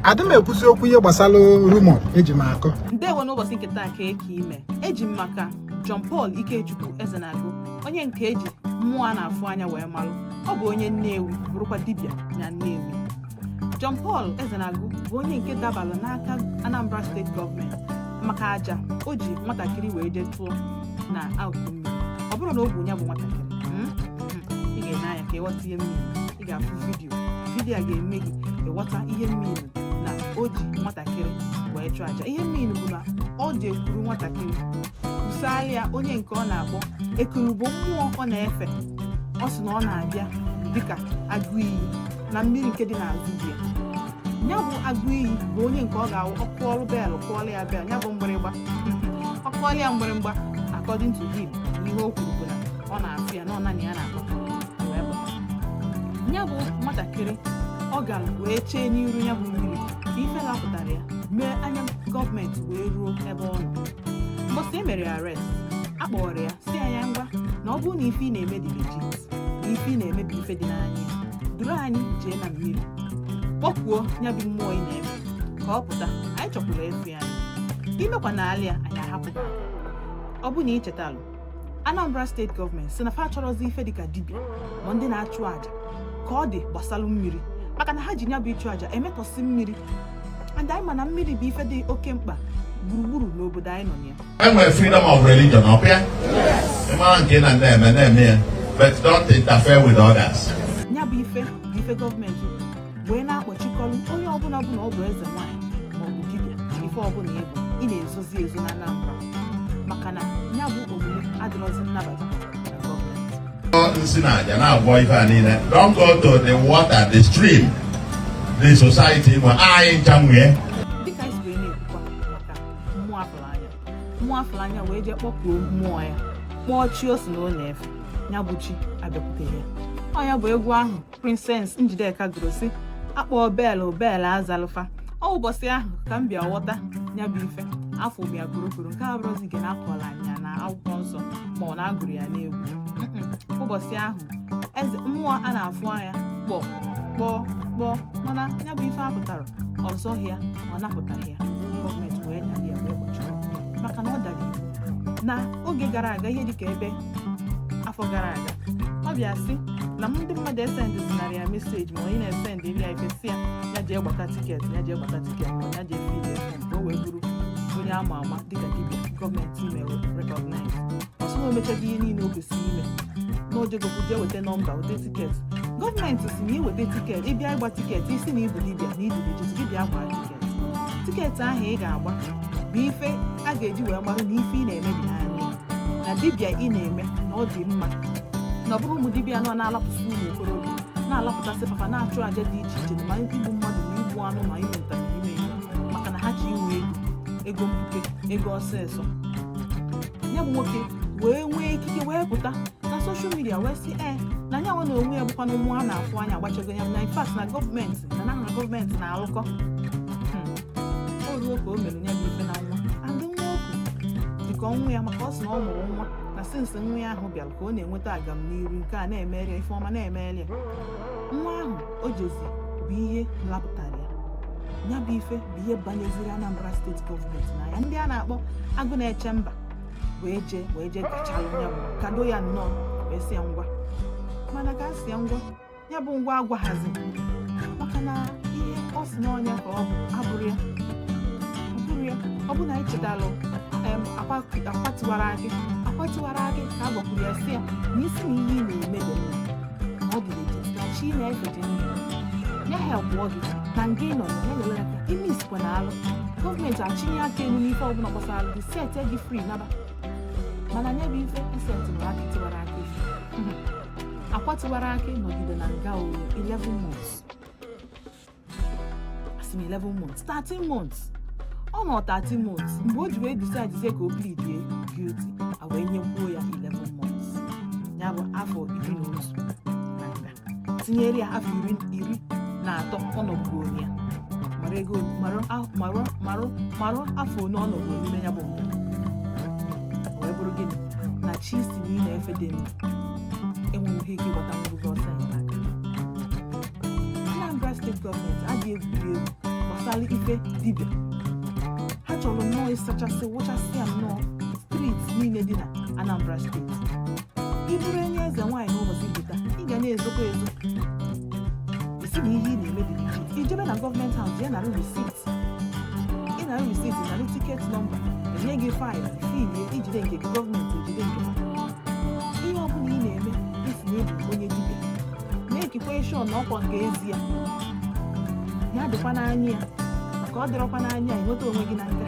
Adị m ekwuzi okwu ihe gbasara rumour eji m akọ. Ndewo. N'ụbọchị nke taa, ka eke ime eji m maka John Paul Ikechukwu Ezenagu, onye nke eji mmụọ a na-afụ anya wee malụ. Ọ bụ onye Nnewi, bụrụkwa dibịa na Nnewi. John Paul Ezenagu bụ onye nke dabalụ n'aka Anambra Steeti gọọmenti maka aja o ji nwatakịrị wee jee tụọ na akụkụ mmiri. Ọ bụrụ na o bụ ya bụ nwatakịrị, ị ga-ene anya ka ịghọta ihe mmiri. Ị ga-afụ video. Video a ga-eme gị ịghọta ihe mmiri na o ji nwatakịrị wee chụọ aja. Ihe mmiri bụ na ọ ji ekwuru nwatakịrị kwusara ya onye nke ọ na-akpọ ekuru, bụ mmụọ ọ na-efe. Ọ sị na ọ na-abịa dịka agụ iyi na mmiri nke dị n'azụ di ya. Ya bụ agụ iyi bụ onye nke ọ ga-awụ ọkụọlụ bell, kụọlụ ya bell, ya bụ mgbịrịgba. Ọ kụọlụ ya mgbịrịgba, according to him, ihe o kwuru bụ na ọ na-afụ ya na ọ naanị ya na-akpọta wee pụta. Ya bụ nwatakịrị ọ gara wee chee n'iru ya bụ mmiri ka ife lapụtara ya mee anya gọọmenti wee ruo ebe ọ nọ. Mbọsị e mere ya arrest, a kpọrọ ya, si anya ngwa na ọ bụrụ na ife ị na-eme dị legit, na ife ị na-eme bụ ife dị n'anya ya, duru anyị jee na mmiri, kpọkwuo ya bụ mmụọ ị na-efe ka ọ pụta, anyị chọkwuru efu ya anyị imekwa na alị ya, anyị ahapụ gị aka. Ọ bụ na ị chetalụ, Anambra Steeti gọọmenti si na fa achọrọzi ife dịka dibịa ma ndị na-achụ àjà ka ọ dị gbasalụ mmiri, maka na ha ji ya bụ ịchụ àjà emetọsị mmiri, and anyị ma na mmiri bụ ife dị oke mkpa gburugburu n'obodo anyị nọ na ya. Enwere freedom of religion, ọ bịa ị mara nke ị na na-eme, na-eme ya, but don't interfere with others. Ya bụ ife bụ ife gọọmenti wee na-akpọchikọrọ onye ọbụla bụ na ọ bụ eze nwaanyị maọbụ dibịa, ife ọbụla ịbụ, ị na-ezozi ezo na Anambra, maka na ya bụ omume adịrọzi nnabata na gọọmenti. Nsị na aja na-agwọ ife a niile. Don't go to the water, the stream, the society nwe anyị ncha nwee. Dịka anyị si wee na-ekwukwa maka mmụọ afụrụ anya, mmụọ afụrụ anya wee jee kpọkuo mmụọ ya, kpọọ chi o si na ọ na-efe, ya bụ chi abịakwute ya. Ọ ya bụ egwu ahụ Princess Njideka gụrụ si akpọọ bell, bell azalụfa. Ọ ụbọchị ahụ ka m bịa ghọta ya bụ ife afọ m ya korokoro nke abụrụzi nke na-akọla anya na akwụkwọ nsọ ma ọ na-agụrụ ya n'egwu. Ụbọchị ahụ eze mmụọ a na-afụ anya kpọọ, kpọọ, kpọọ, mana ya bụ ife apụtara ọzọghị ya, ọ napụtaghị ya. Gọọmenti wee dara ya, wee kpọchiri maka na ọ dara iwu. Na oge gara aga, ihe dịka ebe afọ gara aga, ọ bịa sị na ndị mmadụ esendịzinara ya message, ma onye na-esend ya ife si ya ya jee gbata ticket, ya jee gbata ticket, ma ya jee fill form ka o wee bụrụ onye ama ama dịka dibịa gọọmenti mere recognize. Ọ sị na o mechaghị ihe niile o kwesịrị ime, na o jegokwu jee weta nọmba, weta ticket. Gọọmenti si na iweta ticket, ịbịa ịgba ticket, isi na ịbụ dibịa na ịdị legit, gị bịa gbaa ticket. Ticket ahụ ị ga-agba bụ ife a ga-eji wee marụ na ife ị na-eme dị n'anya, na dibịa ị na-eme na ọ dị mma, na ọ bụrụ ụmụ dibịa nọ na-alapụsị ụmụ okorobịa, na-alapụtasị papa, na-achụ àjà dị iche iche, ma igbu mmadụ ma igbu anụ ma ime nta ma ime ihe, maka na ha chi inwe ego, ego mbuke, ego ọsịsọ. Ya bụ nwoke wee nwee ikike wee pụta na social media wee sị ee, na nyanwa na onwe ya bụkwanụ mmụọ a na-afụ anya agbachago ya, na in fact na gọọmenti na na gọọmenti na-alụkọ. O ruo ka o mere ya bụ ife na nwa andị nwa okwu dịka ọnwụ ya, maka ọ sị na ọ mụrụ nwa na since nwa ya ahụ bịara ka ọ na-enweta agamniru nke a, na-emeri ya ife ọma, na-emeri ya nwa ahụ o jezi bụ ihe lapụtara ya. Ya bụ ife bụ ihe banyeziri Anambra Steeti gọọmenti n'anya. Ndị a na-akpọ agụ na-eche mba wee jee gachalụ ya bụ kado ya nnọọ, wee sị ya ngwa. Mana ka a sị ya ngwa, ya bụ ngwa agwaghazi, maka na ihe ọ sị n'ọnya ka ọ bụ abụrụ ya, ọ bụrụ ya. Ọ bụ na anyị chetalụ akwa tiwara akị, akwa tiwara akị, ka a gwakwuru ya, sị ya na isi na ihe ị na-eme dị mma, na ọ dị legit, na chi na-efe dị ndụ ya helpụọ gị na nga ị nọ na ya nyere aka ime isikwa na alụ gọọmenti achịnye aka elu n'ife ọbụla gbasara gị, set gị free naba. Mana anya bụ ife esetịrị akị tiwara akị, akwa tiwara akị nọgide na nga o 11 months. Asị m 11 months, 13 months. Ọ nọ 13 months mgbe o ji wee decide say ka o plead guilty, a wee nyekwuo ya 11 months, ya bụ afọ 11 na nga, tinyere ya afọ 13 ọ nọbugoro ya. Mara ego, marụ marụ marụ marụ afọ one ọ nọbugoro n'ime ya bụ nga. Wee bụrụ gịnị na chi si na ị na-efe dị ndụ enweghị ike ịgbata nwụrụ gị ọsọ enyemaka. Anambra Steeti gọọmenti adịghị egwuri egwu. Gbasara ife dibịa, ha chọrọ nnọọ ịsachasị, wụchasị ya nnọọ street niile dị na Anambra Steeti. Ị bụrụ onye eze nwaanyị n'ụbọchị nke taa, ị ga na-ezokwa ezo isi na ihe ị na-eme dị legit. Ijebe na government house ya, nara receipt. Ị nara receipt, nara ticket number, enye gị file, filie, ijide nke gị, gọọmenti ejide nke ha. Ihe ọbụla ị na-eme, isi na ịbụ onye dibịa, na-ekikwa ishọn na ọkwa nke ezi ya, ya dịkwa n'anya ya, maka ọ dịrọkwa n'anya ya, enweta onwe gị na nga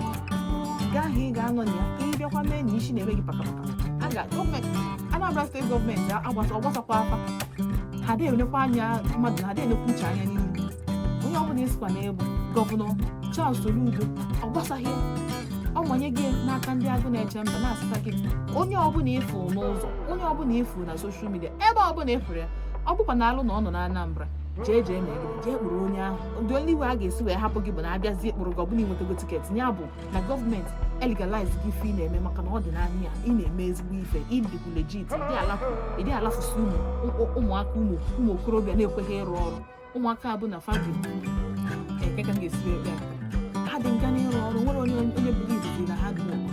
nke ahụ ị ga-anọ na ya. Ka ị bịakwa mee na isi na-eme gị pakapaka, a ga gọọmenti Anambra Steeti, gọọmenti agbasa ọgbasakwa afa ha dị enekwa anya mmadụ, ha dị enekwa uche anya n'ihu onye ọbụla. Ịsịkwa na ịbụ Gọvanọ Charles Soludo, ọ gbasaghị ya. Ọ manye gị n'aka ndị agụ na-eche mba na-asịta gị, onye ọbụla ịfụ n'ụzọ, onye ọbụla ịfụ na social media, ebe ọbụla ịfụrụ ya, ọ bụkwa na alụ na ọ nọ na Anambra, jee jee mee gịnị? Jee kpụrụ onye ahụ. The only way a ga-esi wee hapụ gị bụ na abịazie kpụrụ gị, ọbụla ịnwetago ticket ya, bụ na gọọmenti elegalize gị ife ị na-eme, maka na ọ dị n'anya ya ị na-eme ezigbo ife, ịdịkwu legit, ịdị alafụsị ụmụaka, ụmụ okorobịa na-ekweghị ịrụ ọrụ. Ụmụaka abụ na fabi eke ka m ga-esi wee bịa, ha dị nga n'ịrụ ọrụ. Nwere onye onye believe na hard work,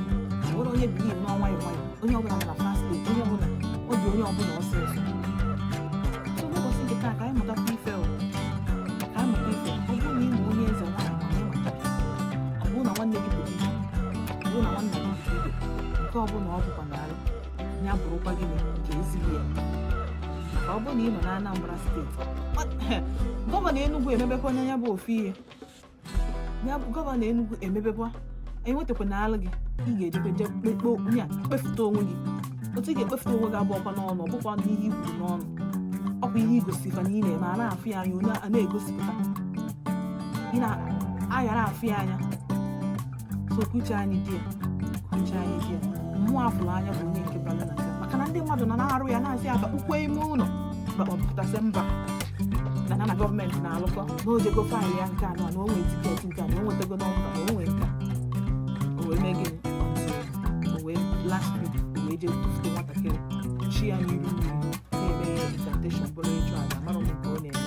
nwere onye believe na nwayọ nwayọ, onye ọbụla nọ na fast lane, onye ọbụla ọ dị onye ọbụla ọsịsọ. So n'ụbọchị nke taa, ka anyị mụtakwa ife o, ka anyị mụta ife. Ọ bụrụ na ị ma onye eze nwaanyị, ma ịmata, ọ bụrụ na nwanne gị bụ dibịa, ọ bụrụ na nwanne gị bụ dibịa, nke ọbụla ọ bụkwa na alụ ya, bụrụkwa gịnị nke ezigbo ya. Maka ọ bụrụ na ị nọ na Anambra Steeti, gọvanọ Enugu emebekwa onye ya bụ ofu ihe ya bụ gọvanọ Enugu emebekwa, enwetakwa na alụ gị, ị ga-ejekwe je kpekpe ya, kpefute onwe gị. Otu ị ga-ekpefute onwe gị abụọkwa n'ọnụ, ọ bụkwa n'ihe i kwuru n'ọnụ, ọkwa ihe igosikwa na ị na-eme, a na-afụ ya anya, onye a na-egosipụta ị na-aghara afụ ya anya. So ka uche anyị dị ya, ka uche anyị dị ya. Mmụọ afụrụ anya bụ onye nke bara na nke, maka na ndị mmadụ nọ na-arụ ya, na-asị aba ukwe ime ụlọ pụtasị mba na gọọmenti na-alụkọ na ojego file ya nke anọ, na o nwee ticket nke a, na o nwetago number, na o nwee nke a. O wee mee gịnị? Until o wee last week, o wee jee tụfute nwatakịrị chi ya n'iru mmiri, na-eme ya incantation, bụrụ ịchụ aja. Mara m nke ọ na-eme.